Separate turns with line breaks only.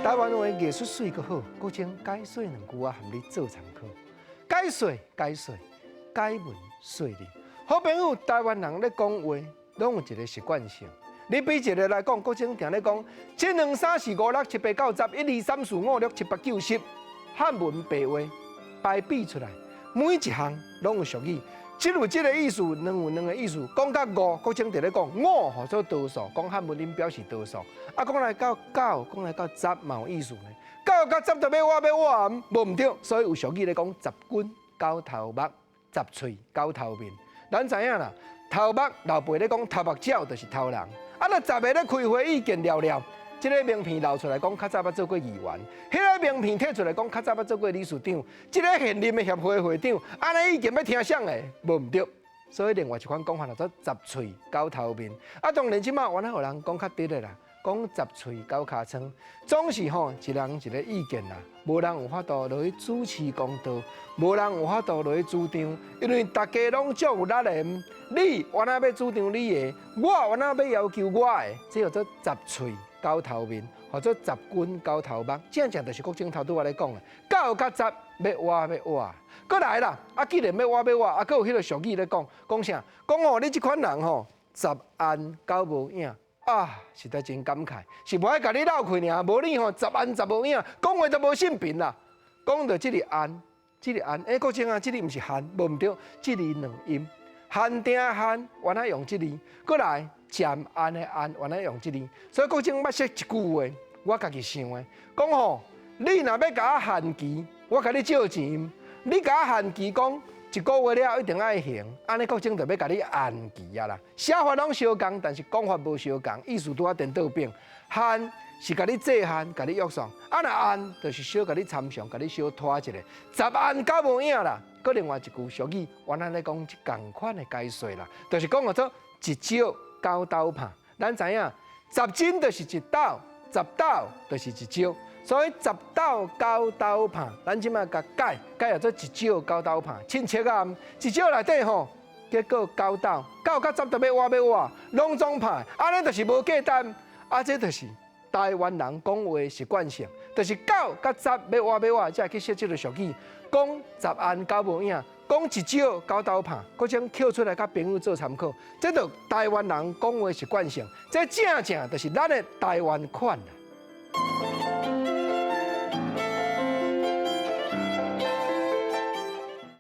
台灣話藝術媠閣好，閣將解說兩句我含你做參考。解說解說，解文說理。好朋友，台灣人咧講話，攏有一個習慣性。你比一個來講，國清定咧講，一兩三四五六七八九十，一二三四五六七八九十，漢文白話排比出來，每一項攏有俗語。這有這個意思，兩有兩個意思。講到五，國清佇咧講五，號做多數，講漢文恁表示多數。啊，講來到九，講來到十嘛有意思呢。九佮十就欲倚欲倚，無毋對，所以有俗語咧講十斤九頭目，十喙九頭面。咱知影啦，頭目老輩咧講頭目鳥就是頭人。啊，若十个咧開會意見了了，這個名片流出來講較早捌做過議員，彼個名片提出來講較早捌做過理事長，這個現任的協會會長，按呢意見欲聽誰的？無毋對。所以另外一款講法叫做十喙九頭面。啊，當然這馬原來有人講較直的啦，講十喙九尻川，總是吼一人一個意見啦，無人有法度落去主持公道，無人有法度落去主張，因為大家攏足有力的。你原來欲主張你的，我原來欲要求我的，這叫做十喙九頭面，或者十斤九頭目，正正就是國政頭拄仔咧講的，九佮十欲倚欲倚，閣來啦！啊，既然欲倚欲倚，啊，閣有彼個俗語咧講，講啥？講吼，你這款人吼，十按九無影啊，實在真感慨，是無愛共你鬥氣爾，無你吼十按十無影，講話都無信憑啦。講著這個按，這個按，欸，國政啊，這個毋是限，無毋對，這個兩音，限定限，原來用這個，閣來漸按的按，原來用這個，所以國政捌說一句話，我家己想的，講吼，你若欲共我限期，我共你借錢，你共我限期講一個月了一定愛還，按呢國政就欲共你按期啊啦。寫法攏相仝，但是講法無相仝，意思拄仔顛倒反。限是共你制限，共你約束，啊若按就是小共你參詳，共你小拖一下，十按九無影啦。閣另外一句俗語，原來咧講這仝款的解說啦，就是講叫做一石九斗拍。咱知影十斤就是一斗，十斗就是一石，所以十斗九斗拍，咱這馬共改改做一石九斗拍，親切啊！一石內底吼，結果九斗，九佮十都欲倚欲倚，攏總拍，按呢就是無簡單，啊，這就是台灣人講話習慣性，就是九佮十欲倚欲倚，才會去說這个俗語，講十按九無影，講一石九斗拍，閣將抾出來共朋友做參考，這就台灣人講話習慣性，這正正就是咱的台灣款啦。